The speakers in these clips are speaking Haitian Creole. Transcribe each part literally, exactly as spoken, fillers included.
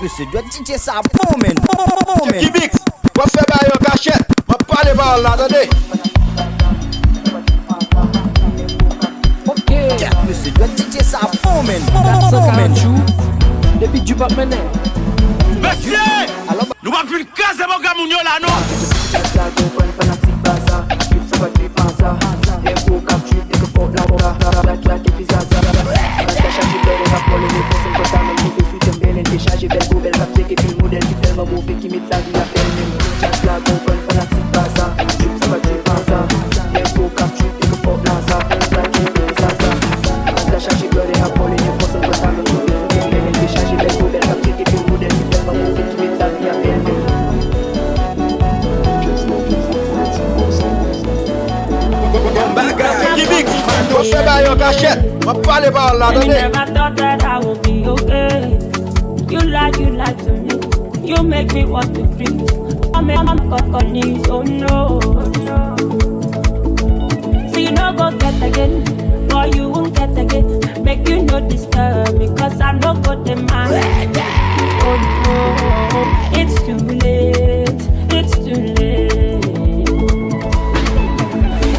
Mesye, dwèt D J sa booming, booming. Checky Biggs, w ap fè bagay an kachèt. M ap pale pawòl la, tande. Ok. Mesye, dwèt D J sa booming, booming. Depi Djoup ap mennen. Mesye! Nou p ap vin kraze pwogram moun yo la, non. Gaz la gon prann fanatik Baza. Trip sa pa trip ansa. Nèg gwo k ap trip, nèg fò la, la, la, la, la, la, ki zaza. Gaz la chaje, bèl, e pa pwòl, e fò, se konsa, menm rive sou tèm, bèl, te chaje, bèl, gwo, bèl, k ap tcheke pil modèl ki tèlman move, ki met lavi a bèl, menm. Gaz la gon prann fanatik Baza. Trip sa pa trip ansa. Nèg gwo k ap trip, nèg fò la, sa, la, trip, e zaza. Gaz la chaje, bèl, e pa pwòl, e fò, se konsa, menm rive sou tèm, bèl, te chaje, bèl, gwo, bèl, k ap tcheke pil modèl ki tèlman move, ki met lavi a bèl, menm. Bon bagay. Checky Biggs, w ap fè bagay an kachèt. M ap pale pawòl la, tande. You never thought that I would be okay. You lie, you lie to me. You make me want to freeze. I'm a, I'm a, oh no. See, you no go get again, or you won't get again. Make you no disturb me, 'cause I no go demand. Oh no, it's too late, it's too late.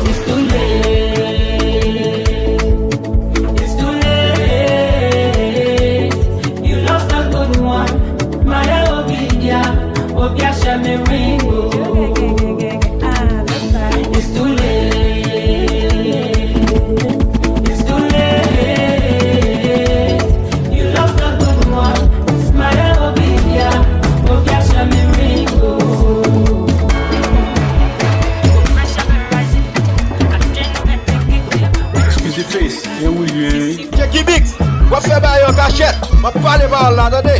It's too late, it's too late. You lost a good one. Maya obia, obia shame ringo. It's too late. It's too late. You lost a good one. Maya obia, obia shame ringo. Eskize face, e ou ye? Checky Biggs, w ap fè bagay an kachèt. M ap pale pawòl la, tande.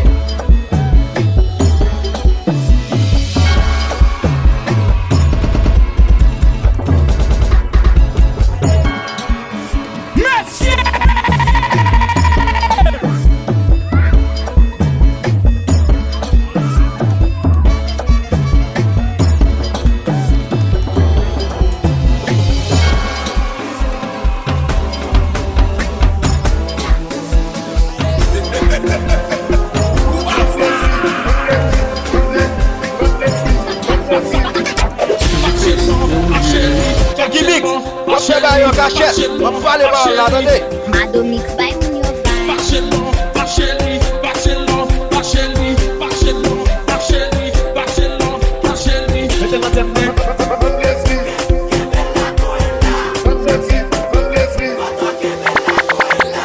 Mesye! Checky Biggs, w ap fè bagay an kachèt. M ap pale pawòl la, tande. Mado Mix bay moun yo vibe. Mete nan tèt mwen.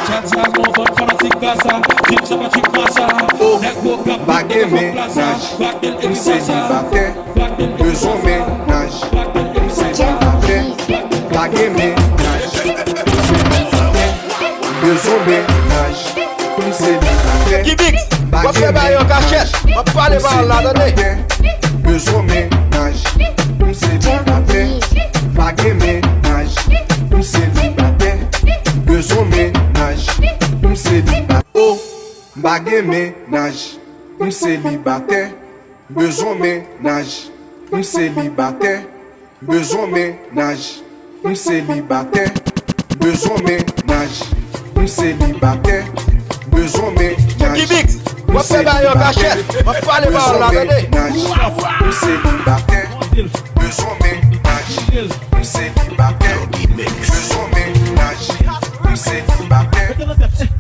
Djazz la gon prann fanatik Baza. Trip sa pa trip ansa. Nèg gwo k ap trip, nèg fò plaza. Brakel e viv ansa. Brakel e viv ansa. Bezwen mennaj, m selibatè. Pa gen mennaj, m selibatè. Bezwen mennaj, m selibatè. Checky Biggs, w ap fè bagay an kachèt. M ap pale pawòl la, tande. Bezwen mennaj, m selibatè. Pa gen mennaj, m selibatè. Bezwen mennaj, m selibatè. Oh, m pa gen mennaj, m selibatè. Bezwen mennaj, m selibatè. Bezwen mennaj, m selibatè. Bezwen mennaj, m selibatè. Bezwen mennaj, Checky Biggs, w ap fè bagay an kachèt. M ap pale pawòl la, tande. Bezwen mennaj, m selibatè. Bezwen mennaj, m selibatè. Bezwen mennaj, m selibatè.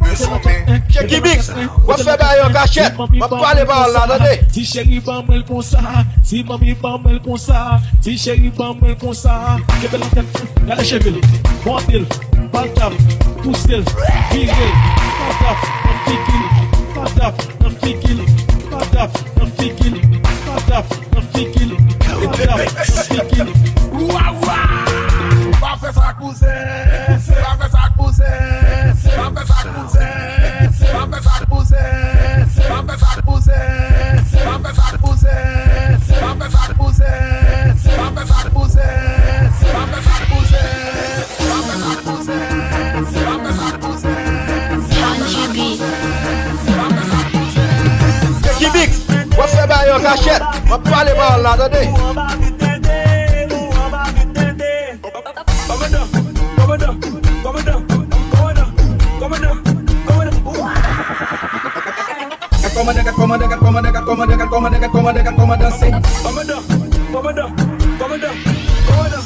Bezwen men. Checky Biggs, w ap fè bagay an kachèt. M ap pale pawòl la, tande. Ti cheri ban mwen l konsa. Ti manmi ban mwen l konsa. Ti cheri ban mwen l konsa. Kenbe l nan tèt. Gade cheve l. Monte l. Pal tap. Pouse l. Vire l. Patap. Nan figi l. Patap. Nan figi l. Patap. Nan figi l. Patap. Nan figi l. Patap. Nan figi l. Wa, wa! Pa fè sa kouzen. Pa fè sa kouzen. Pa fè sa kouzen. Pa fè sa kouzen. Pa fè sa kouzen. Pa fè sa kouzen. Pa fè sa kouzen. Pa fè sa kouzen. Pa fè sa kouzen. Checky Biggs, w ap fè bagay an kachèt. M ap pale pawòl la, tande. Kòmandan kat, kòmandan kat, kòmandan kat, kòmandan kat, kòmandan kat, kòmandan kat, kòmandan se. Kòmandan, kòmandan, kòmandan, kòmandan.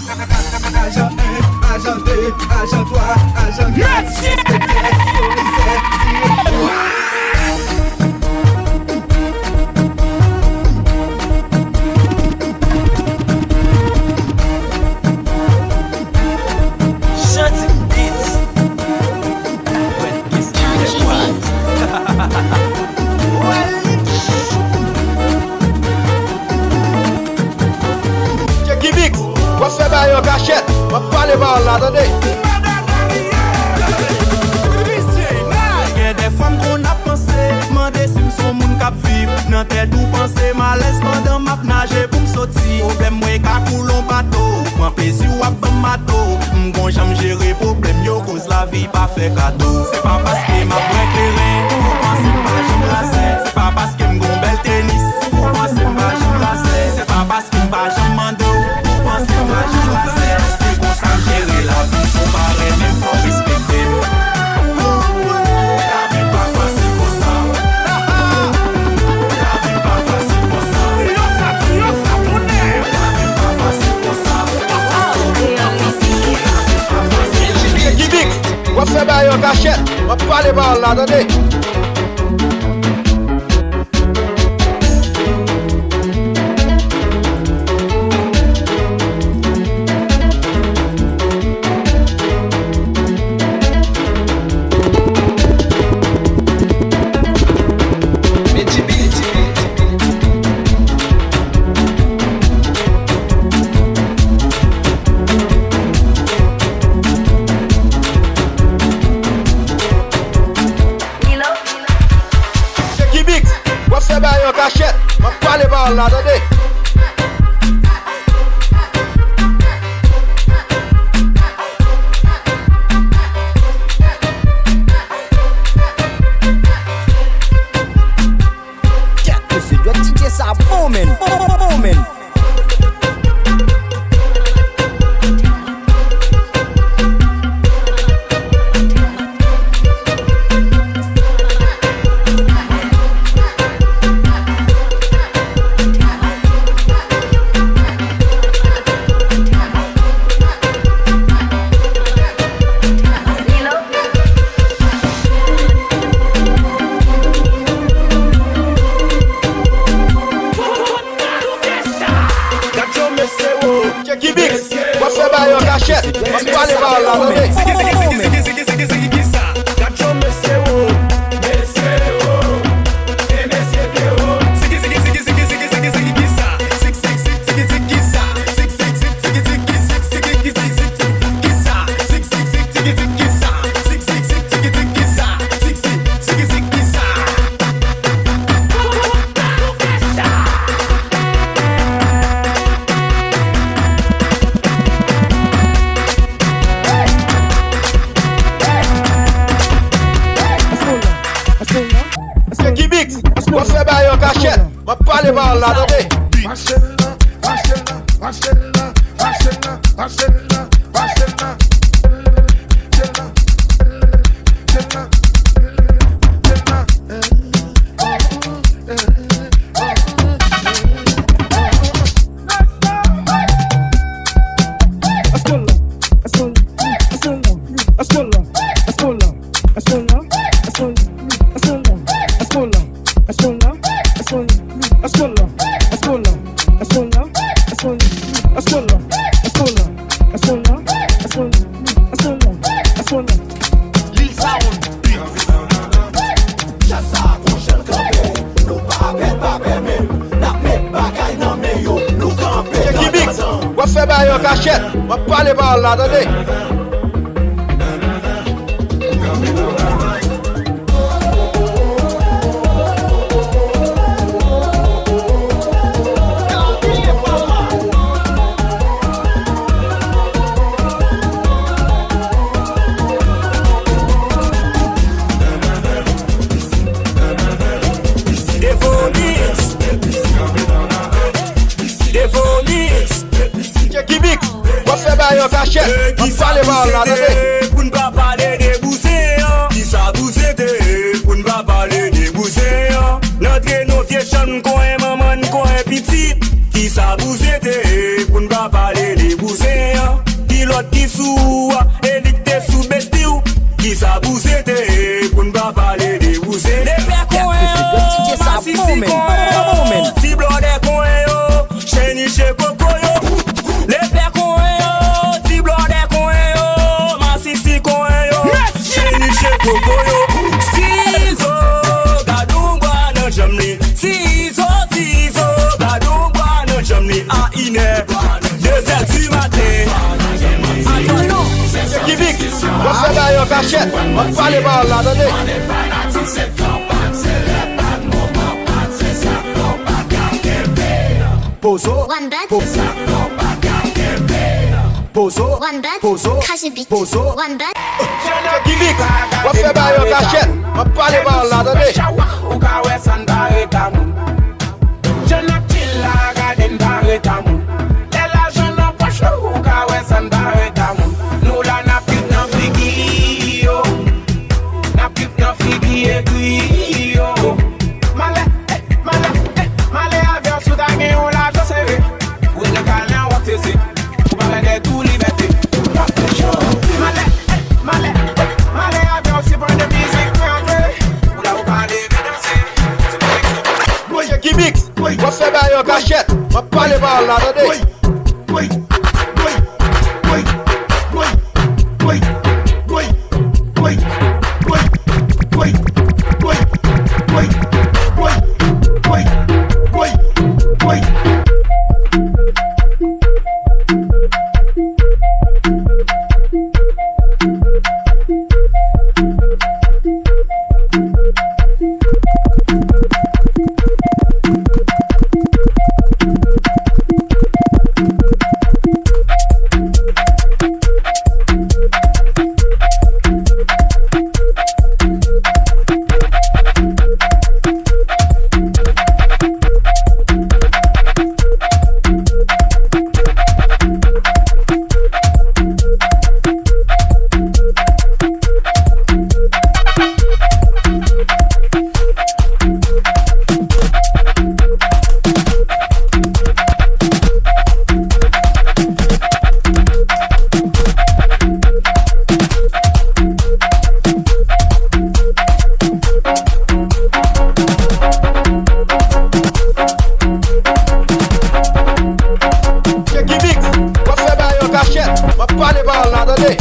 Ajan en, ajan de, ajan twa, ajan kat, enspektè, komisè, direktè. Shanti Beats. Wèl Kiss Network. Wèl Kiss. Checky Mix, w ap fè bagay an kachèt. W ap pale pawòl la, tande. Gen dèfwa m konn ap panse, mande si m se yon moun k ap viv nan tèt ou panse m alèz pandan m ap naje pou m soti. Pwoblèm mwen ka koule yon bato, pran plezi w ap ban m mato. M gon jan m jere pwoblèm yo koz lavi pa fè kado. Se pa paske m ap bwè kleren, ou panse m pa janm razè. Se pa paske m gon bèl tenis, ou panse m pa janm razè. Se pa paske m pa janm mande w, ou panse m pa janm razè. Se konsa m jere lavi, si w pa renmen m, fò w respekte m. Lavi pa fasil konsa. Lavi pa fasil konsa. Di yo sa, di yo sa, tonnè. Lavi pa fasil konsa. Checky Mix, w ap fè bagay an kachèt. W ap pale pawòl la, tande. Checky Mix, w ap fè bagay an kachèt. M ap pale pawòl la, tande. Kèt mesye, dwèt D J sa bon, man. Bon, bon, bon, man. Checky Mix, w ap fè bagay an kachèt. W ap pale pawòl la, tande. Checky Mix, w ap fè bagay an kachèt. M ap pale pawòl la, tande. Lil Sound Beats. Djaz sa a gon jan l kanpe. Nou pa pè, pa pè menm. N ap met bagay nan men yo. Nou kanpe. Checky Mix, w ap fè bagay an kachèt. W ap pale pawòl la, tande. Devo Mix. Devo Mix. Checky Mix, w ap fè bagay an kachèt. W ap pale pawòl la, tande. Pou n pa pale de bouzen an. Kisa bouzen te ye? Pou n pa pale de bouzen an. N konyen manman n konyen pitit. Kisa bouzen te ye pou n pa pale de bouzen an? Ki lòt ki sou ou a, e li k te sou besti w? Kisa bouzen te ye pou n pa pale de bouzen? Lepè konyen yo, masisi konyen yo, ti blòdè konyen yo, cheniche koko yo. Lepè konyen yo, ti blòdè konyen yo, masisi konyen yo, cheniche koko yo. Sizo, gad yon bwa nan janm li. Sizo, sizo, gad yon bwa nan janm li. A inè, dezè di maten. Atò non. Gimik, w ap fè bagay an kachèt, w ap pale pawòl la, tande. Pozo. One back. Po- Pozo. One back. Pozo. Kaji beat. Pozo. One back. Gimik, w ap fè bagay an kachèt. W ap pale pawòl la, tande. Ou ka wè sa n bare tamoun. Jan n ap chill la, gade n bare tamoun. Lè lajan nan pòch nou, ou ka wè sa n bare tamoun. Nou la n ap viv nan figi yo. N ap viv nan figi egri yo. Malè, eh, malè, eh, malè avè w si w ta gen yon lajan sere. Ou te kalen w ap sese. Ou pa pèdi tou libète. Malè, eh, malè, eh, malè avè w si pran de mizik mwen antre. Ou la ou pa leve danse. Se pa egzanp. Gimik, w ap fè bagay an kachèt. W ap pale pawòl la, tande. Gimik, w ap fè bagay an kachèt. W ap pale pawòl la, tande.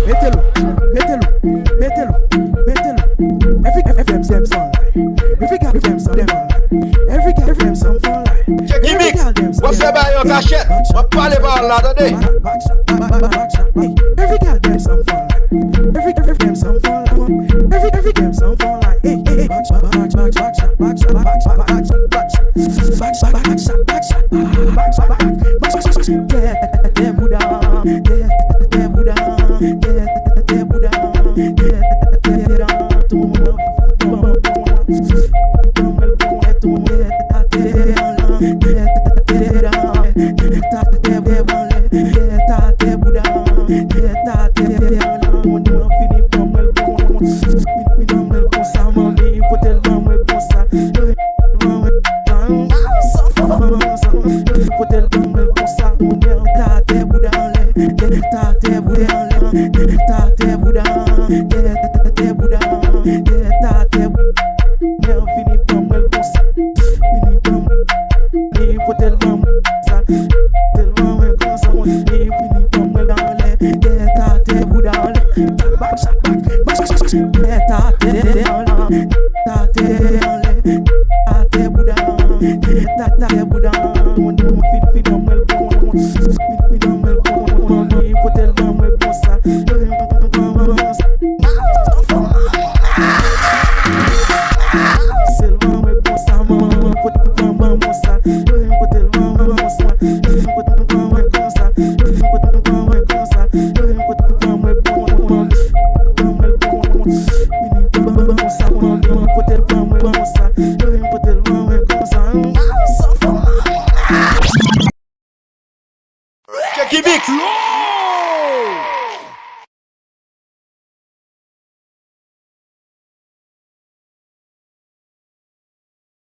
Mete l, mete l, mete l, mete l. Every, every, every damn song. Every goddamn song. Every goddamn song. Gimik, w ap fè bagay an kachèt. W ap pale pawòl la, tande. Every goddamn song. Every, every damn song. Every, every damn song. Hey, hey, hey. Tèt bouda, tèt bouda, tèt bouda, tèt bouda. Tout moun nan fini pran mwen l pou konnen tou. Tèt atè anlè, tèt atè anlè, tèt atè bouda, tèt atè anlè. Tout moun nan fini pran mwen l pou konnen, fini pran mwen l konsa, manmi pote l ban mwen konsa. Pote l ban mwen konsa, tounen an tèt atè bouda anlè, tèt atè bouda anlè, tèt atè bouda, tèt atè bouda, tèt atè bouda. Fini ban mwen l konsa, fini ban mwen, li pote l ban mwen konsa, pote l ban mwen konsa, li fini ban mwen l anlè, tèt atè bouda anlè. Tèt atè anlè, tèt atè anlè, tèt atè bouda, tèt atè bouda. Tout moun fin, fin ban mwen l konsa, fin, fin ban mwen l konsa, manmi pote l ban mwen konsa. Ban mwen, ban mwen sa. Yo vin pote l ban mwen konsa. Sa fè mal. Checky Mix.